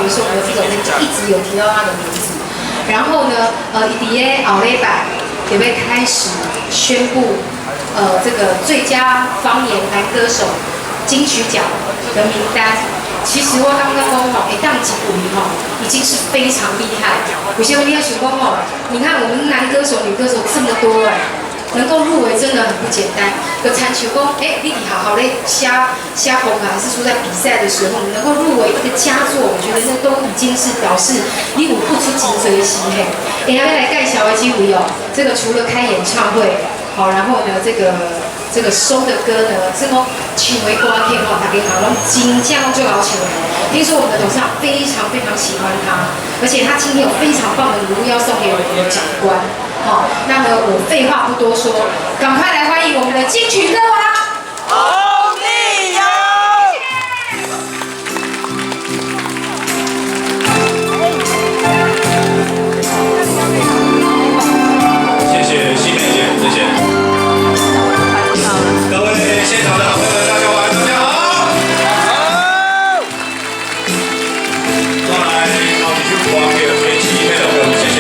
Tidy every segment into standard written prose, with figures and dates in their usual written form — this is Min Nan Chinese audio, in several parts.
有時候我們的副總監就一直有提到他的名字。然後呢，伊佇咧後禮拜就欲開始宣布，這個最佳方言男歌手金曲獎的名單。其實我感覺講吼，會當入圍吼，已經是非常厲害。有些你要想講吼，你看我們男歌手、女歌手這麼多哎，能夠入圍真的很不簡單。閣親像講，哎，你佇學校咧寫寫功課，還是說在比賽的時候，你能夠入圍一個佳作，我覺得那都已經是表示你有付出真濟時嘿。等下欲來介紹的這位哦，這個除了開演唱會，好，然後呢，這個收的歌呢，這個唱的歌曲吼，大家嘛攏真正攏足𠢕唱的。聽說我們的董事長非常非常喜歡他，而且他今天有非常棒的禮物要送給我們的長官。好，那麼我廢話不多說，趕快來歡迎我們的金曲歌王洪立友。謝謝細妹姐，謝謝。各位現場的好朋友們，大家晚安，大家好。好。再來後一首歌叫《天氣彼落歌》，謝謝。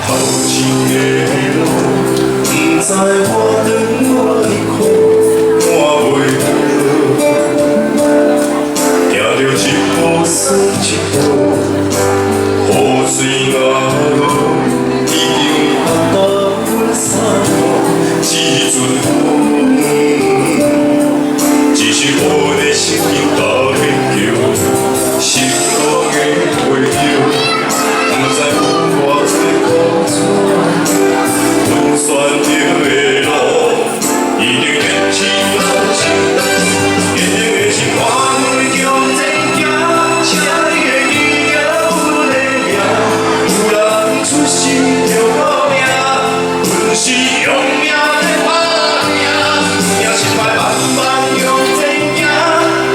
頭前的路，不知我長我苦，看袂到。行著一步算一步，雨水若落，已經壓甲阮衫褲，這陣風，只是我的心經甲勉強，成功的袂著，不知有偌濟苦楚，阮選擇的路，一定堅持到成功，堅定的心看阮向前行，請你會記得阮的名，有人出生就無命，阮是用命來打拼，贏失敗慢慢向前行，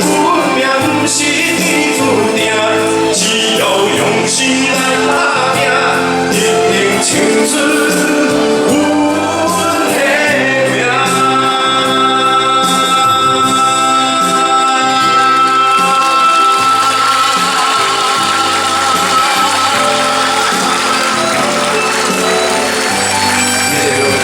運命毋是天注定，只要用心來打拼，一定唱出阮的名。謝謝各位。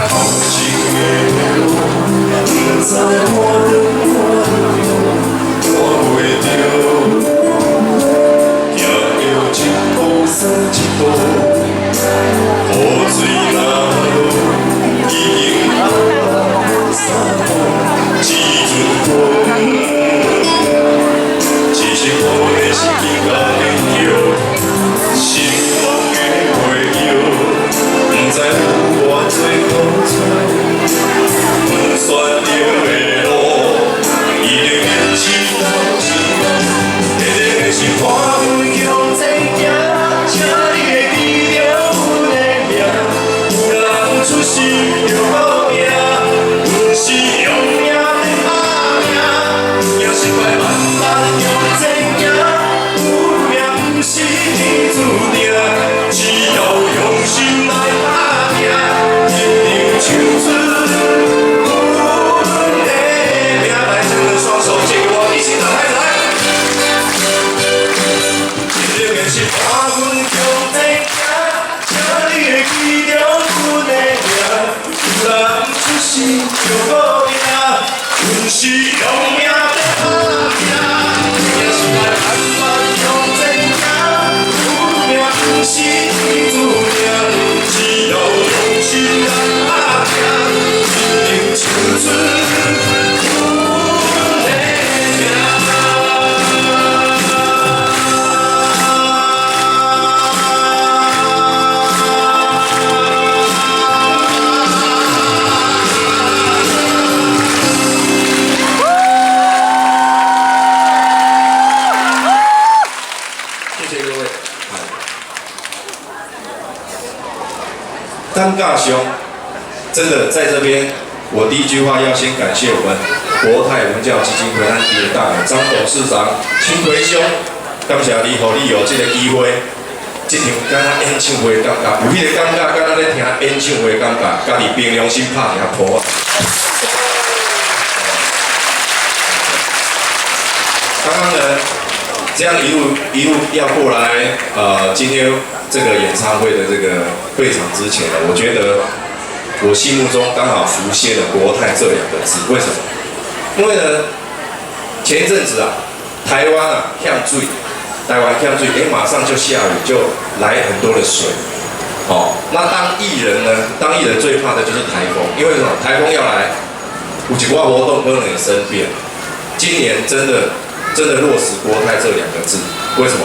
頭前的路，不知我長我苦，看袂著。行著一步算一步，雨水若落，已經壓甲阮衫褲，這陣風，只是我的心經甲勉強，成功的袂著，不知有偌濟苦楚，阮選擇的路，一定堅持到成功。堅定的心看阮向前行，請你會記得阮的名。有人出生就無命，阮是用命來打拼，贏失敗慢慢向前行，運命毋是天注定，只要用心來打拼，一定唱出阮的名。來，將你的雙手借給我，一起打拍子來。堅定的心看阮向前行，請你會記得阮的名。有人出生就無命，阮是用命來打拼，贏失敗慢慢向前行，運命毋是天注定，只要用心來打拼，一定唱出阮的名。謝謝各位。等價上，真的在這邊，我第一句話要先感謝我們國泰文教基金會咱的大張董事長青奎兄，感謝你，予你有這個機會，這場敢若演唱會的感覺，有彼個感覺，敢若咧聽演唱會的感覺，家己憑良心拍一下噗。剛剛呢，這樣一路一路要過來，今天這個演唱會的這個會場之前呢，我覺得我心目中剛好浮現了“國泰”這兩個字，為什麼？因為呢，前一陣子啊，台灣啊欠水，台灣欠水，哎，馬上就下雨，就來很多的水。哦，那當藝人呢，當藝人最怕的就是颱風，因為什麼？颱風要來，有一寡活動可能會生變。今年真的真的落實“國泰”這兩個字，為什麼？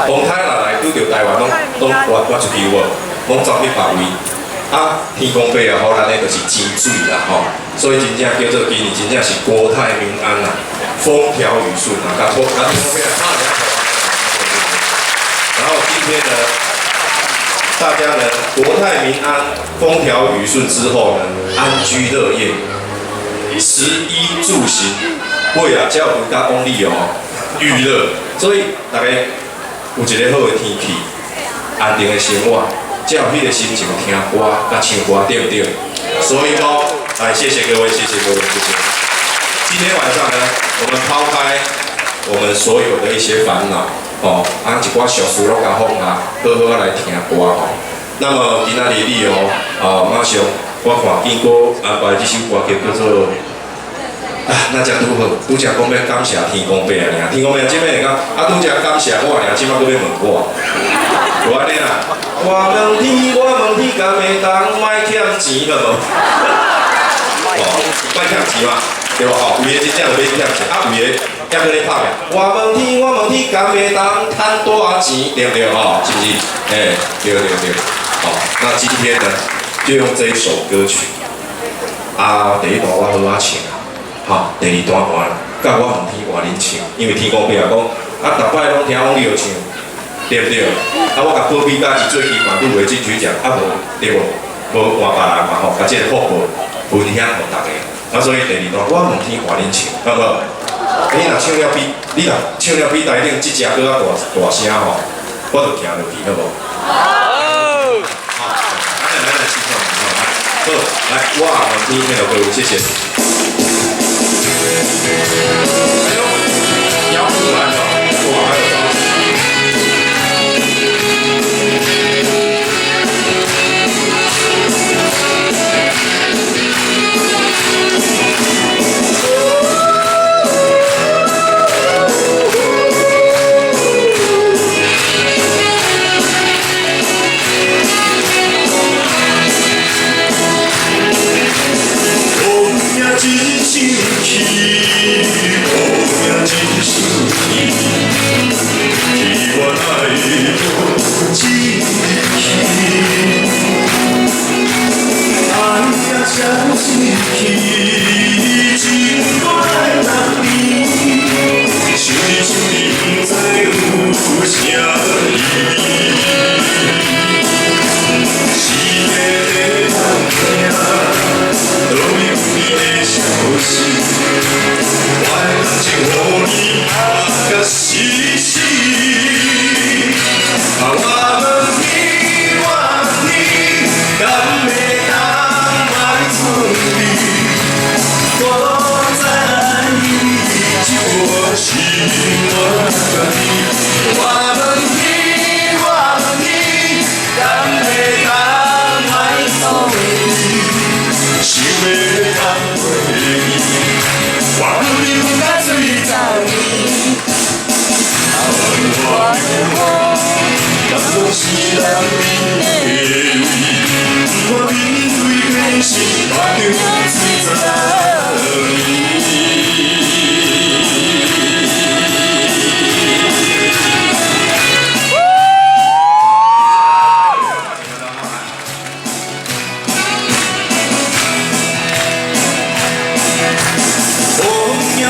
風颱若來，拄著台灣攏攏挖挖出去有無？攏走去別位。啊，天公伯啊，予咱的就是錢水啦吼，所以真正叫做今年真正是國泰民安啦，風調雨順啊，共天公伯啊拍兩頭。然後今天呢，大家呢國泰民安、風調雨順之後呢，安居樂業，食衣住行，尾啊，才有甲講你哦，娛樂，所以大家有一個好的天氣，安定的生活。才有彼個心情聽歌、佮唱歌，對不對？所以講，來謝謝各位，謝謝各位，謝謝。今天晚上呢，我們拋開我們所有的一些煩惱，哦，啊，一寡小事攏共放下，好好來聽歌吼。那麼今仔日你哦，啊，馬上我看見閣安排這首歌曲叫做啊，那才拄好，拄才講欲感謝天公伯爾，天公伯這擺會講，啊，拄才感謝我爾，這擺閣欲問我，無按呢啦。我問天，我問天，敢會當莫欠錢，好無？哦，莫欠錢嘛，對無？吼，有的真正有欲欠錢，啊，有的猶閣咧拍拼。我問天，我問天，敢會當趁大錢，對不對？吼，是不是？欸，對對對。好，那今天呢，就用這一首歌曲。啊，第一段我好好唱，好，第二段換，佮我問天換恁唱，因為天公伯也講，啊，逐擺攏聽王力唱。對不對？啊，我共保庇佮伊做起嘛，入圍金曲獎，啊無對無？無換別人嘛吼，共這個福報分享予大家。啊，所以第二段我問天換恁唱，好無？你若唱了比，你若唱了比台頂這隻閣較大大聲吼，我就行落去，好無？好。好，來來來，試看，好，來，我問天，聽到各位，謝謝。哎呦，搖出來了，哇，還有。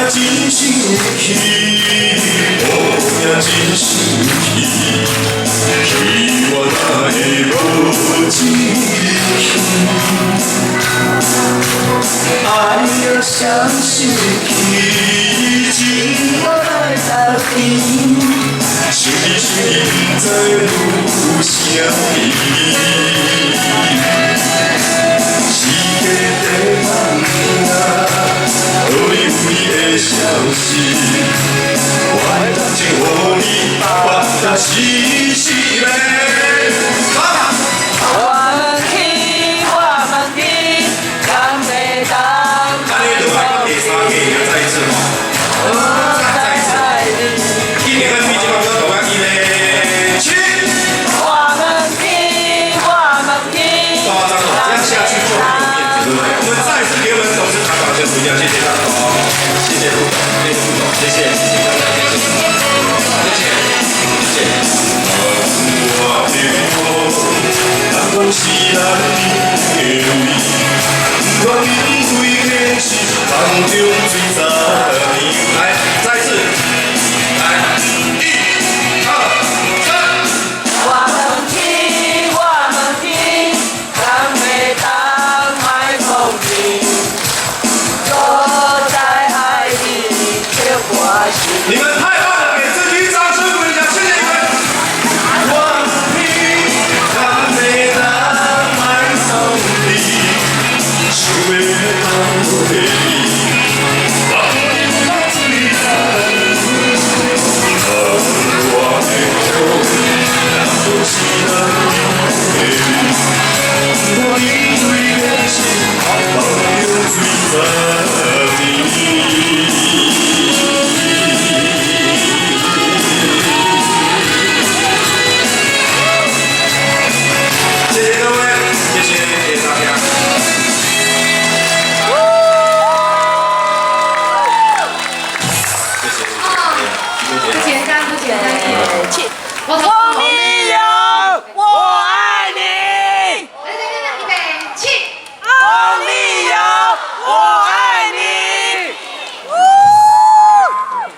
真生氣，某命真生氣，希望哪會無志氣，愛若相失去，情我來當甜。想你想你，不知有啥意義。世界的梦啊，予你有你的消息，我的感情予你，我若死死命。我們去，我們去，敢會當？按呢就來到第三個，再一次吼，再一次，一定愛比這個比較大一咧，七。我們去，我們去。誇張哦，這樣下去就很有面子，對不對？我們再次給我們董事長掌聲鼓勵，謝謝張總，謝謝副總，謝謝副總，謝謝，謝謝大家，謝謝，謝謝，謝謝。我的夢，人講是咱的位，不管面對現實，夢中水十年。來，再一次，來，一、二、三。我們去，我們去，敢會當莫放棄。閣再愛你，這我心。你們太棒了，給自己掌聲鼓勵一下，謝謝你們。我你敢會當莫送你，想欲放袂你，夢中水十年。我的夢，人講是咱的位，我面對現實，夢中水十年。謝謝各位，謝謝謝謝大家。謝謝謝謝，不簡單，不簡單。我翁立友，我愛你。來來來，預備起。翁立友，我愛你。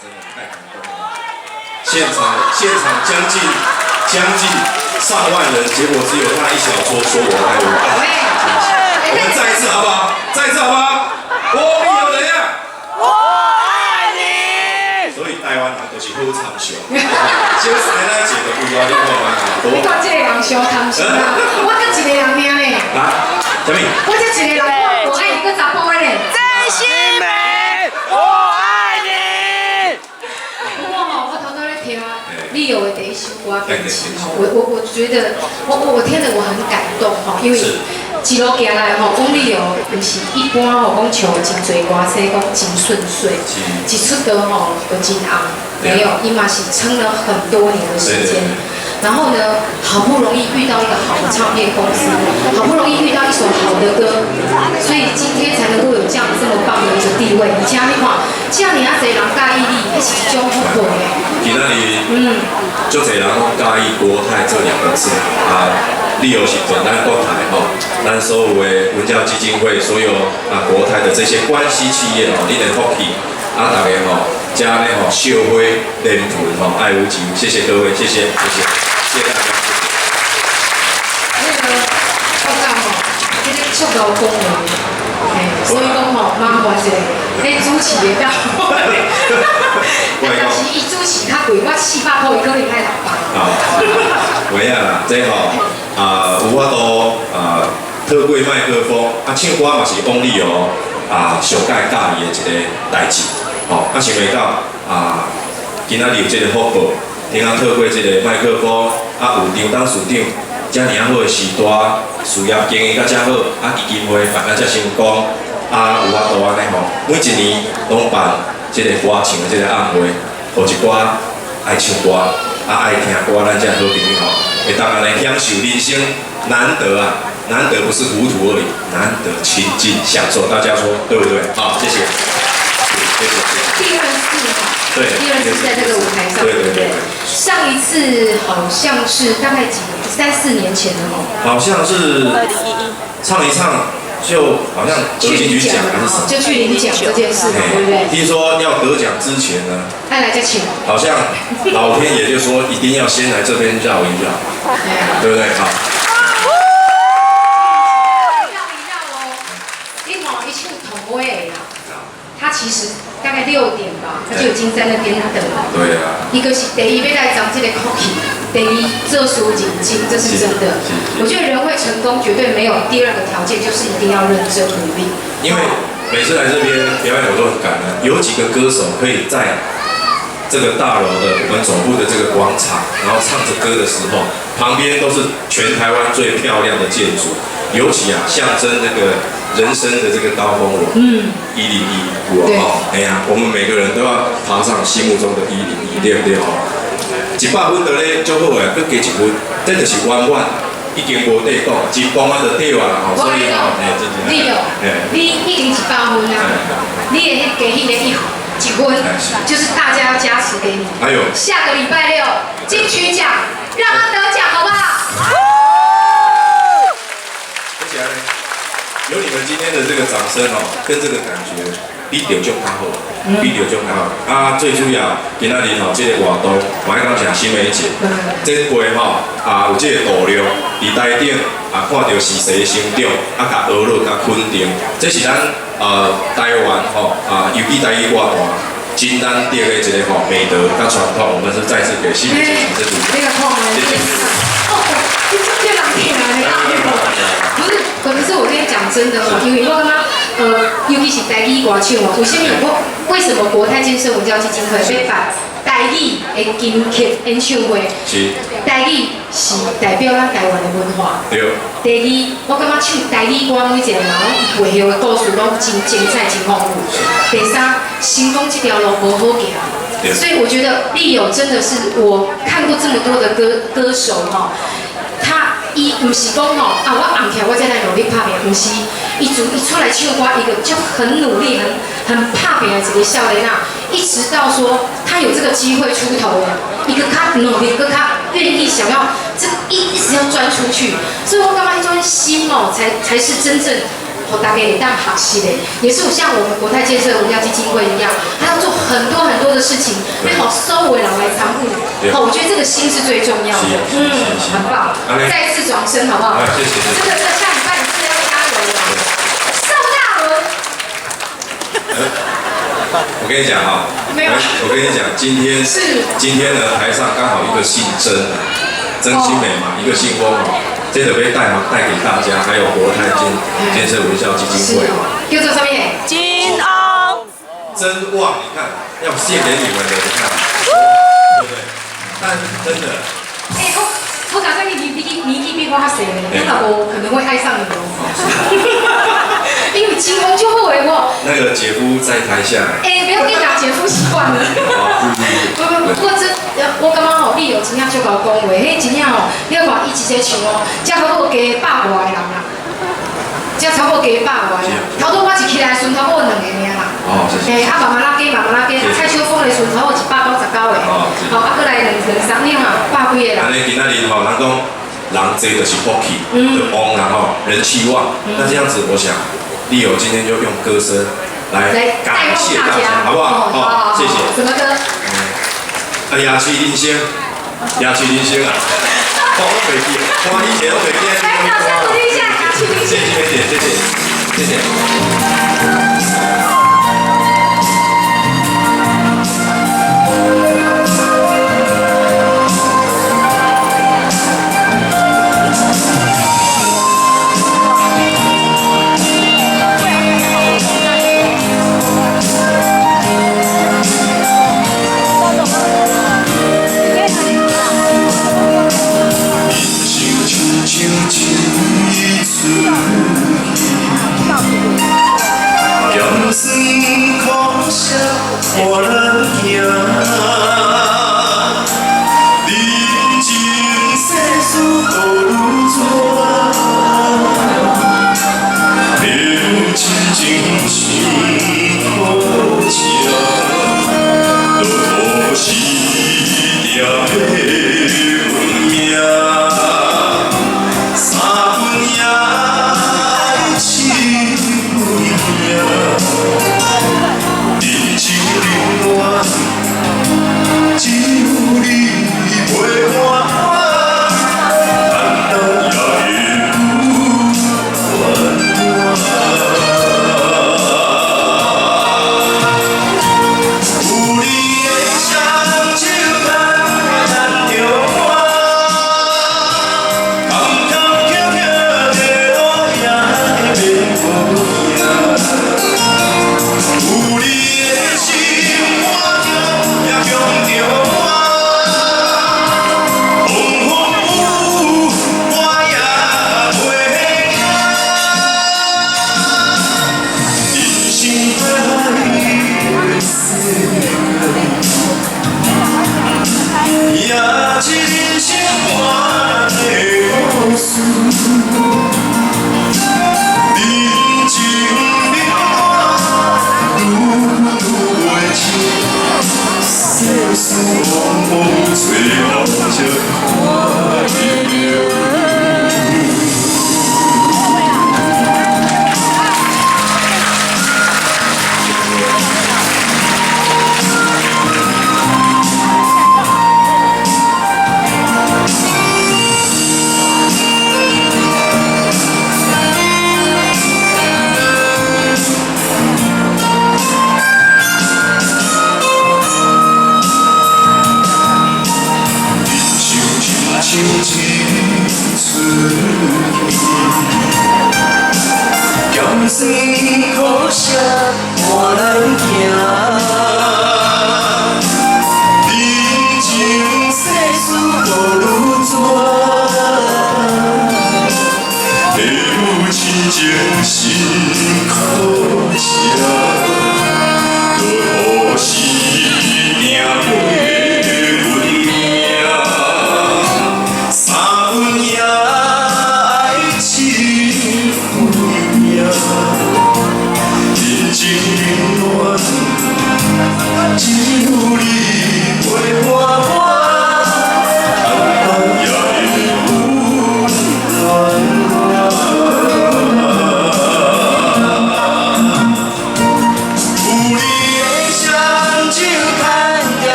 真的太感動了！現場將近上萬人，結果只有他一小撮說我愛我。我們再一次好不好？再一次好不好？翁立友怎樣？我愛你。所以台灣人就是好參詳，小三奶一個有啊，你看嘛，你看這個人傷貪心啊！我才一個人爾呢。啊？啥物？我才一個人，我愛一個查埔的呢。鄭新美，我愛你。不過吼，我頭拄咧聽你有的第一首歌變情吼，我覺得我聽得我很感動吼，因為一路行來吼，講你哦，毋是一般吼，講唱真濟歌，說講真順遂，一出道吼就真紅，沒有，伊嘛是撐了很多年的時間。然後呢，好不容易遇到一個好的唱片公司，好不容易遇到一首好的歌，所以今天才能夠有這樣這麼棒的一個地位。而且你看，這爾仔濟人佮意你，彼是一種福報的。今仔日，足濟人攏佮意國泰這兩個字啊，理由是從咱國泰吼，咱所有的文教基金會，所有啊國泰的這些關係企業吼，恁的福氣啊，大家吼，遮呢吼，笑花連盆吼，愛屋及烏，謝謝各位，謝謝，謝謝，謝謝大家。那個我講吼，這個足夠講話，嘿，所以講吼，麻煩一下，你主持會當。但是伊主持較貴，我400箍，伊可能愛600。啊，有影啦，這吼啊有法度啊，透過麥克風啊唱歌嘛是翁立友啊上蓋佮意的一個代誌，吼啊想袂到啊今仔日有這個福報，聽啊透過這個麥克風啊有張董事長遮爾啊好的時代，事業經營甲遮好，啊基金會辦甲遮成功，啊有法度按呢吼，每一年攏辦這個歌唱的這個晚會，予一寡愛唱歌。啊，愛聽歌，咱這好朋友吼，會當按呢享受人生難得啊，難得不是糊塗而已，難得親近享受，大家說對不對？好，謝謝，謝謝。第二次哈，對，第二次在這個舞台上，對不對？上一次好像是大概幾年，三四年前了哦。好像是唱一唱，就好像得金曲獎還是什麼？就去領獎這件事嘛，對不對？聽說要得獎之前呢，愛來這唱，好像老天爺就說一定要先來這邊繞一繞，對不對？好，繞一繞哦，你看伊唱同尾的啦，他其實大概6點吧，他就已經在那邊等了。對啊。一個是第一欲來爭這个福氣，第二做事認真，這是真的。我覺得人會成功，絕對沒有第二個條件，就是一定要認真努力。因為每次來這邊表演，我都很感恩，有幾個歌手可以在這個大樓的我們總部的這個廣場，然後唱着歌的時候，旁邊都是全台灣最漂亮的建築，尤其啊，象徵那個人生的這個高峰樓，101，對哦，哎呀，我們每個人都要爬上心目中的一零一，對不對？哦，100分的咧，就好誒，閣加一分，這就是圓滿，已經無得講，一崩啊就對啊，吼，所以吼，哎，真正，你哦，你已經100分啊，你的彼加彼个一分，就是大家要加持給你。還有，下個禮拜六金曲獎，讓他得獎，好不好？而且有你們今天的這個掌聲哦，跟這個感覺，比得獎較好，比得獎較好。啊，最主要今仔日吼，這個活動，我愛感謝新梅姐，這回吼啊有這個度量，佇台頂啊看著時勢成長，啊共學樂佮肯定，這是咱台灣吼啊，尤其台語歌壇真難得的一個吼美德佮傳統，我們是再次給新梅姐掌聲鼓勵。謝謝。哦，你這這人聽啊，不是，可是我跟你講真的哦，因為我感覺，尤其是台語歌手哦，為什麼我為什麼國泰建設文教基金會欲辦台語的金曲演唱會？是。台語是代表咱台灣的文化。對。第二，我感覺唱台語歌每一個人攏背後的故事攏真精彩、真豐富。第三，成功這條路無好行，所以我覺得利友真的是我看過這麼多的歌手哈，他伊毋是講吼啊，我紅起來我才來努力拍拚，毋是，伊自伊出來唱歌，伊個就很努力、很拍拚的一個少年仔，一直到說他有這個機會出頭了，伊閣較努力，閣較願意想要這一直要鑽出去，所以我感覺彼種心哦，才是真正。予大家會當學習的，也是像我們國泰建設文教基金會一樣，他要做很多很多的事情，欲予所有的人來參與。好，我覺得這個心是最重要的，嗯，很棒。再次掌聲，好不好？謝謝。這個這下禮拜你真的要加油了，宋大倫。我跟你講哈，沒有。我跟你講，今天是今天呢，台上剛好一個姓曾，曾心美嘛，一個姓翁嘛。這個被帶給大家，還有國泰建設文教基金會。叫做什麼？金翁。真旺，你看，要獻給你們的，你看，對不對？但真的。哎，我打算你年紀比我較細呢，你老婆可能會愛上你哦。因為金翁就好的哦。那個姐夫在台下。哎，不要緊啦，姐夫習慣了。不不不過這，我感覺吼，你有真正足𠢕講話，彼真正吼，你看伊一個唱哦，才差不多加百外個人啦，才差不多加百外個人。頭拄我一起來的時陣，差不多兩個爾啦。哦，謝謝。哎，啊慢慢仔加，慢慢仔加，蔡秋鳳的時陣，差不多199個。哦，好，啊，閣來兩兩三兩啊，百幾個人。按呢今仔日吼，人講人濟就是福氣，就旺啦吼，人氣旺。那這樣子，我想，利友今天就用歌聲來感謝大家，好不好？好，謝謝。什麼歌？啊，夜市人生，夜市人生啊！我袂記，我以前都袂記。來，掌聲鼓勵一下，夜市人生。謝謝謝謝謝謝。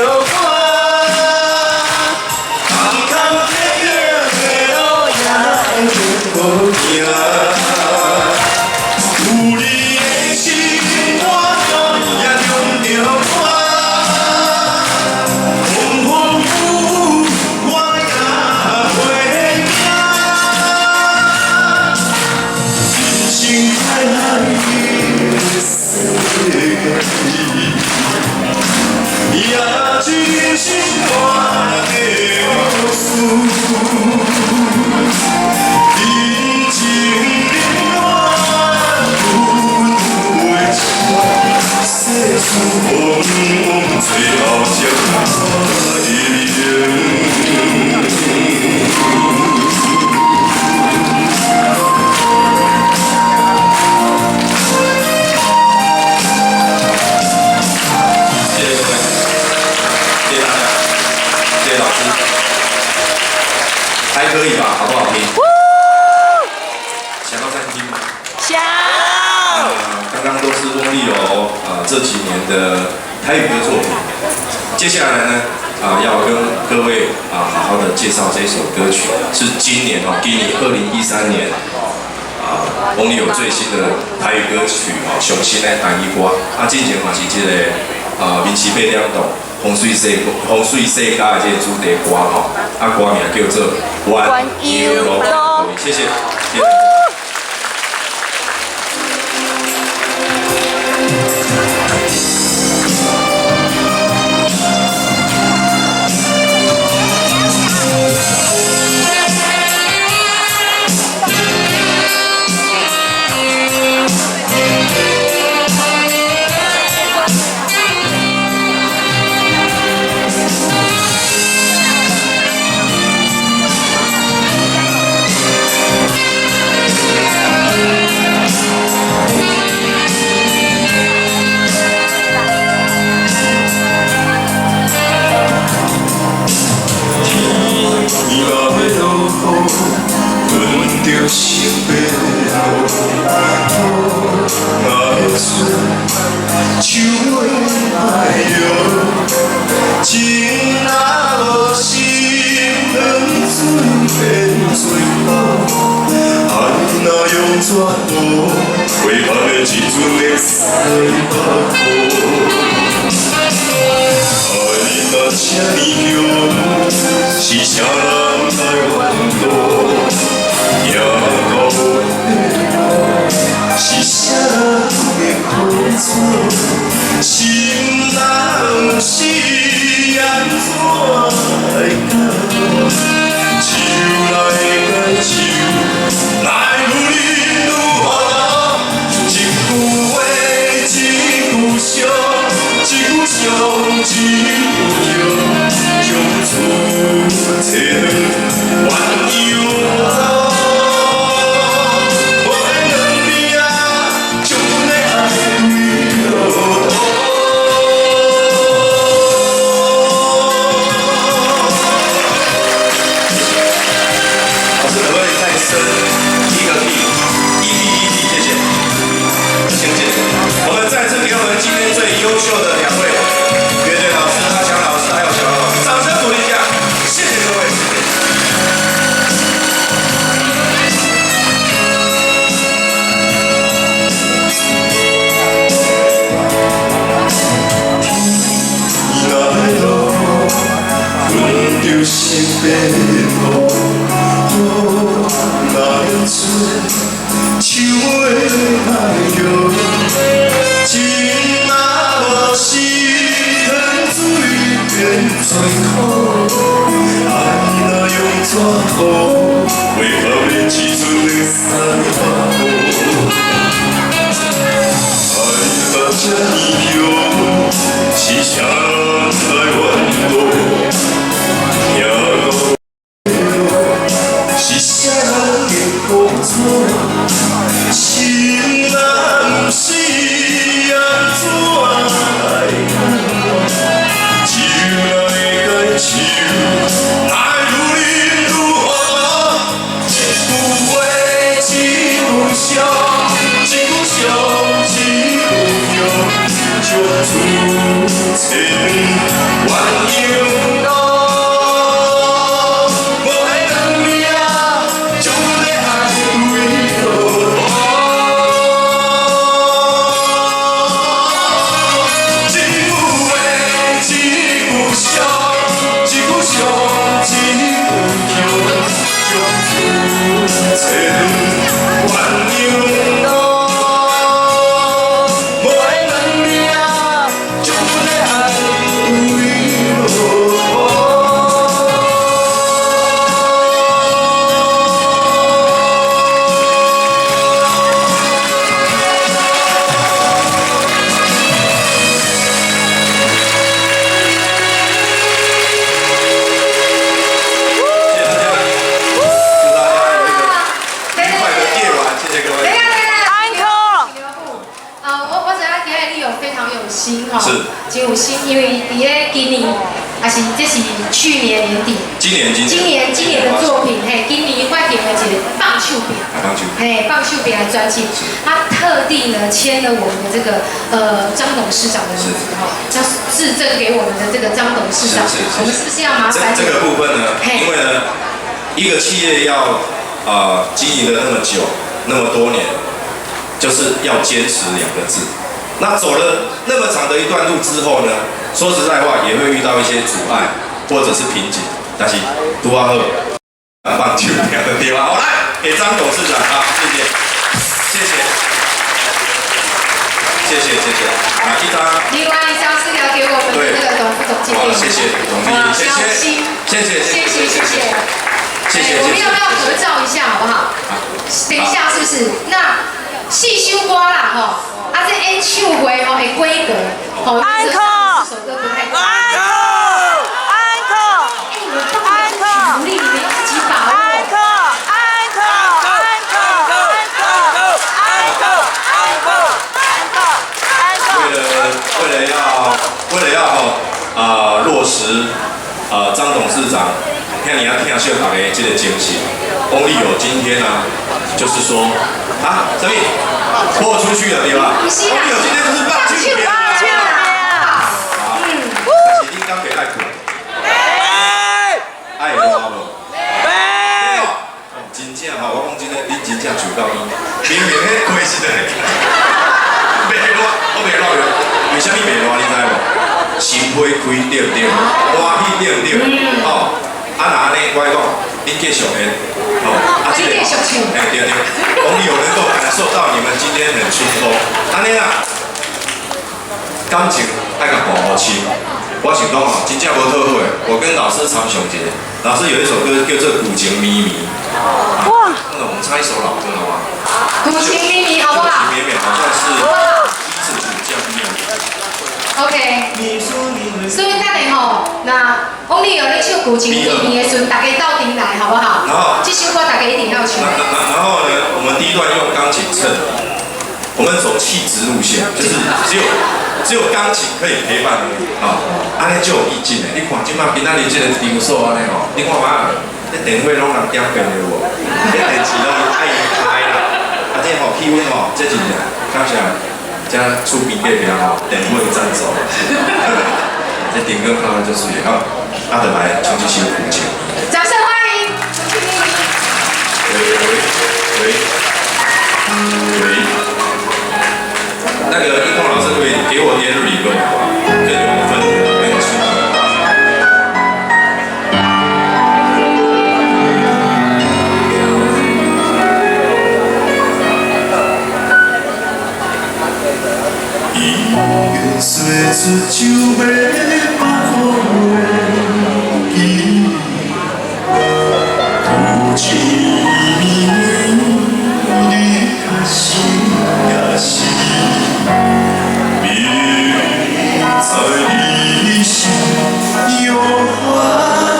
我，空空的影的路也会无行。有你的心，我也中著我，风风雨雨我也袂惊。人生海海的世界，也是人生大的故事。人情冷暖分袂清，世事茫茫，最後才會明。謝謝各位，謝謝大家，謝謝老師，還可以吧？好不好聽？想要再聽嗎？想。剛剛都是翁立友這幾年的台語歌作品，接下來呢要跟各位好好的介紹這首歌曲，是今年哦，今年2013年翁立友最新的台語歌曲哦，上新的台語歌，之前嘛是這個民視8點檔風水世家的這個主題歌吼，歌名叫做《鸳鸯路》，謝謝。謝謝。天若欲落雨，阮就先爬路；雨若欲出，树尾爱摇。情若无心，远水变做苦。愛若用绝路，花香的一阵的西北雨。愛若這呢強，是啥人來怨妒？行到無底路，是啥人的苦楚？心若毋是按怎來甲？樹來該樹，來愈冷愈糊塗。一句話，一句傷，一句傷，一句痛，從此找鸳鸯路。無緣兩邊啊，將阮的愛對路途。老師可不可以再升一個 key？一 key 一 key，謝謝。謝謝。我們再次給我們今天最優秀的兩位樂隊老師阿強老師還有小老師，掌聲鼓勵一下，謝謝各位，謝謝。天若欲落雨，阮就先爬路；雨若欲出，樹尾愛搖。情若無時，糖水變做苦。愛若用紙糊，花香的一阵的西北雨。愛若這呢強，是啥人來怨妒？行到無路，是啥人的苦楚？心若毋是按怎來甲？樹來該樹，來愈冷愈糊塗。一句話，一還是這是去年年底？今年今今年今年的作品，嘿，今年發行的一個放手餅，放手嘿，放手餅的專輯，他特地呢簽了我們的這個張董事長的名字哈，要致贈給我們的這個張董事長，我們是不是要麻煩？這個部分呢，因為呢，一個企業要經營了那麼久，那麼多年，就是要堅持兩個字。那走了那麼長的一段路之後呢，說實在話，也會遇到一些阻礙或者是瓶頸，但是拄仔好放手兩個地方，好來給張董事長啊，謝謝，謝謝，謝謝謝謝啊，一張，另外一張是要給我們的那個董副總經理，謝謝董經理，謝謝，謝謝謝謝謝謝，謝謝，我們要不要合照一下，好不好？等一下是不是？那四首歌啦，吼。啊，這演唱會吼的規格，吼，安可，這首歌不太安可，安可，哎，你們到底努力，你們要自己把握。安可，安可，安可，安可，安可，安可，安可，為了要落實張董事長遐爾仔疼惜大家這個精神，翁立友今天呢，就是說啊，什麼？豁出去了，對吧？翁立友今天就是放手餅，放手餅。嗯，但是你敢袂愛睏？愛熱無？哦，真正吼，我講真的，恁真正受夠伊，明明彼開始的，袂熱，我袂熱哟。為啥物袂熱？你知無？心花開，對不對？歡喜對不對？哦，啊若按呢，我來講，恁繼續演，哦，啊這個，哎對對，翁立友能夠感受到你們今天很春風，按呢啦，感情愛共薄深。我想講哦，真正無討好的，我跟老師參詳一下，老師有一首歌叫做《舊情綿綿》。哇！那我們唱一首老歌好不好？舊情綿綿好不好？舊情綿綿好像是一字主將面。 OK。所以等下吼，那翁立友咧唱舊情綿綿的時陣，大家鬥陣來好不好？然後這首歌大家一定要唱。然後呢，我們第一段用鋼琴襯，我們走氣質路線，就是只有鋼琴可以陪伴你，啊，按呢就有意境的。你看這馬今仔日這個場所按呢吼，你看嘛，這電火攏人點變的有無？這電視攏愛伊開啦，啊這吼氣氛吼，這真正感謝這厝邊隔壁吼電火贊助，這頂個看看就是好，啊就來唱這首舊情。掌聲歡迎。喂喂喂喂。那個音控老師可以給我點 reverb，更有氛圍，更輕鬆。姻緣說出就欲放袂記，舊情綿綿，你確實也是。明知你是用花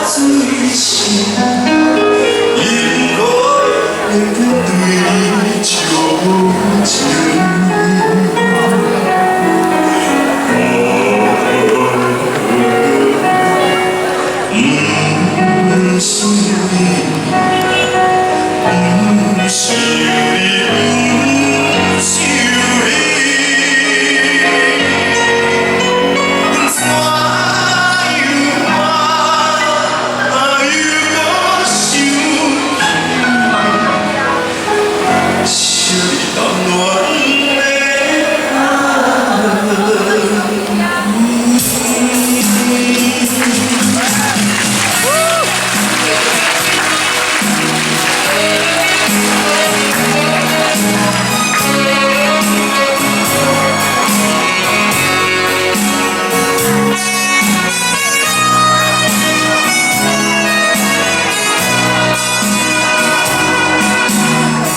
水心，因何偏偏對你鍾情？毋是你，毋是你，毋是你。怎樣又閣想起，惜你淡戀的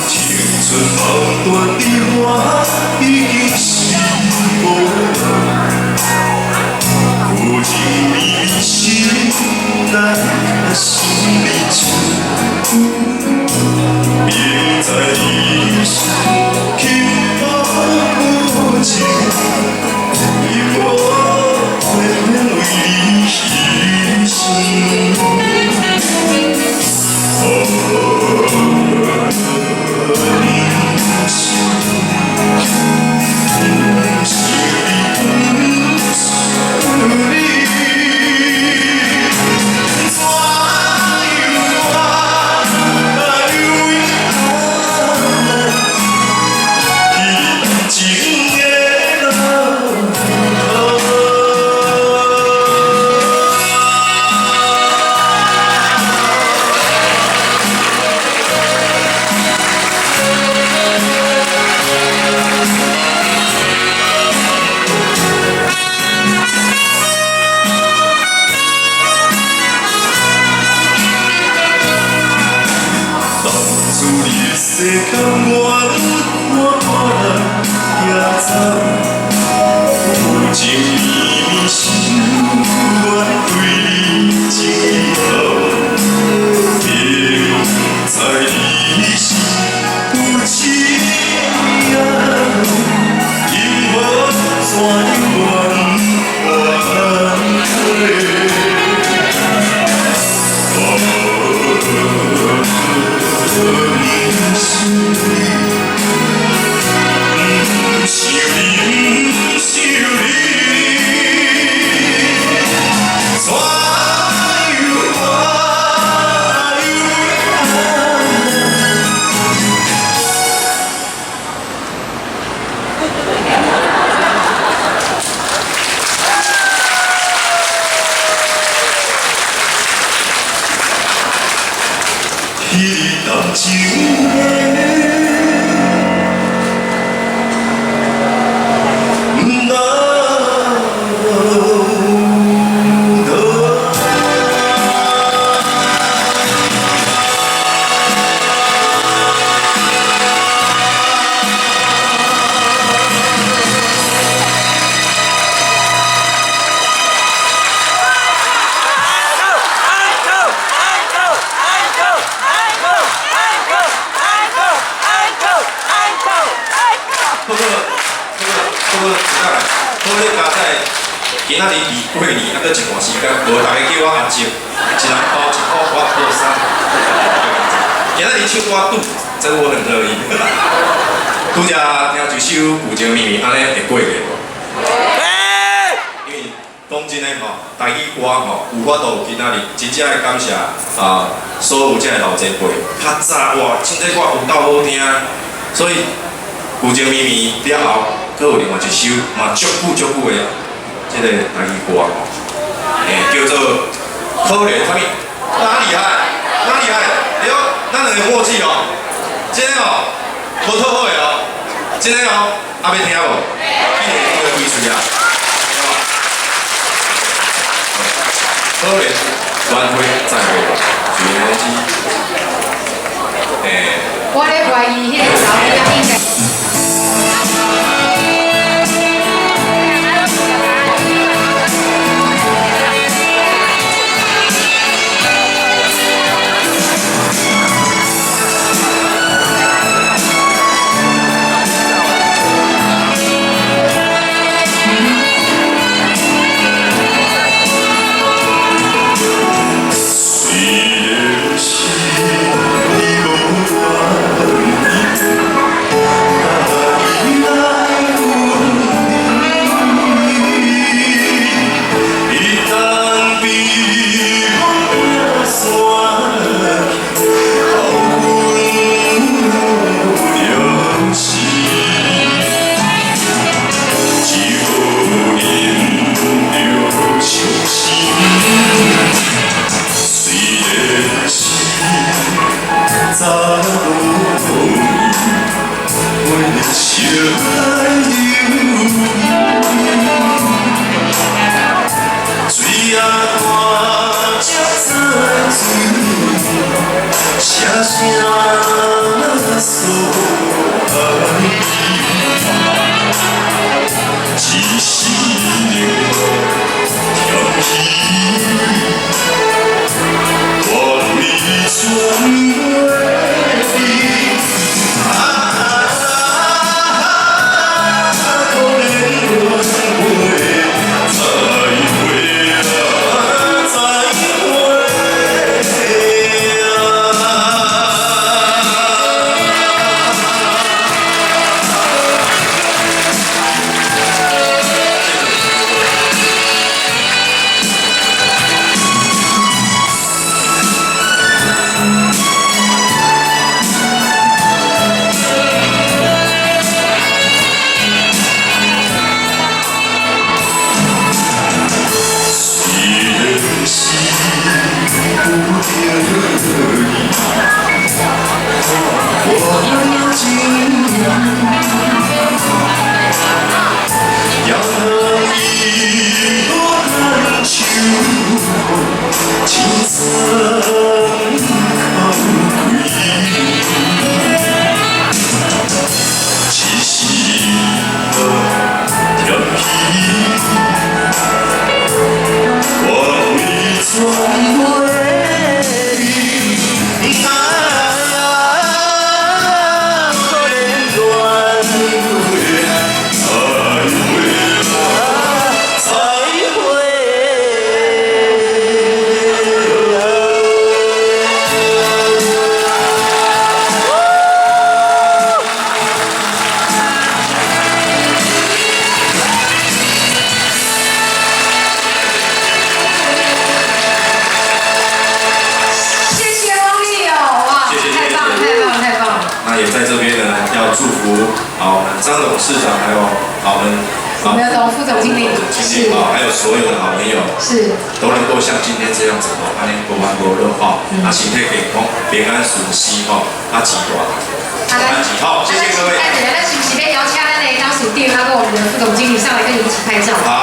青春梦断的我已經是無人，舊情綿綿心內確實離情，明知你是刻薄無情，因何偏偏為你犧牲？甘愿看大人行走，有情绵绵心愿对你情意厚，明知你是有情人，因何怎样怨还毋是你，毋是你，毋是你，怎样我又彼日动情的，难得。好好好好，好咧，加载今仔日离过年，还阁一段时间，无大家叫我阿叔，一人包一箍，我包三。今仔日唱歌拄，这我很乐意。拄才听一首《旧情绵绵》，按呢会过去无？因为讲真的吼，台语歌吼，有法度今仔日真正会感谢啊，所有这个老前辈，较早哇，唱这歌有够好听，所以。旧情绵绵了后，阁有另外一首嘛足久足久的这个台语歌吼，叫做《可怜》啥物？哪里爱？哪里爱？对，咱两个默契哦，这个哦，无讨好的哦，这个哦，啊欲听无？去年那个几岁啊？可怜鸾飞再会，许荣基。我咧怀疑彼个查某囝应该。虽然是你无愿意，来分离，一旦被风散去，后悔了时，只好忍着伤心。虽然是早无为相爱留水仔大才知水，声声诉爱，一世人甜稀。愿你转袂啊，可怜轮回，再会啊，再会啊。虽然是不得已，我情也通伊无牵手，青山口开。全袂离。啊，可怜恋爱再会。谢謝汪麗友，哇，謝謝。太棒了，太棒了，太棒了！那也在這邊呢，要祝福好我們張董事長，還有好我們我們的董副總經理。總經理啊，還有所有的好朋友，都能夠像今天這樣子哦，按呢無煩無惱吼，啊，身體健康，平安順遂吼，啊，錢大，安吉好，謝謝各位。哎，等下，那是不是要邀請咱的董事長，還有我們的副總經理上來跟你一起拍照？好。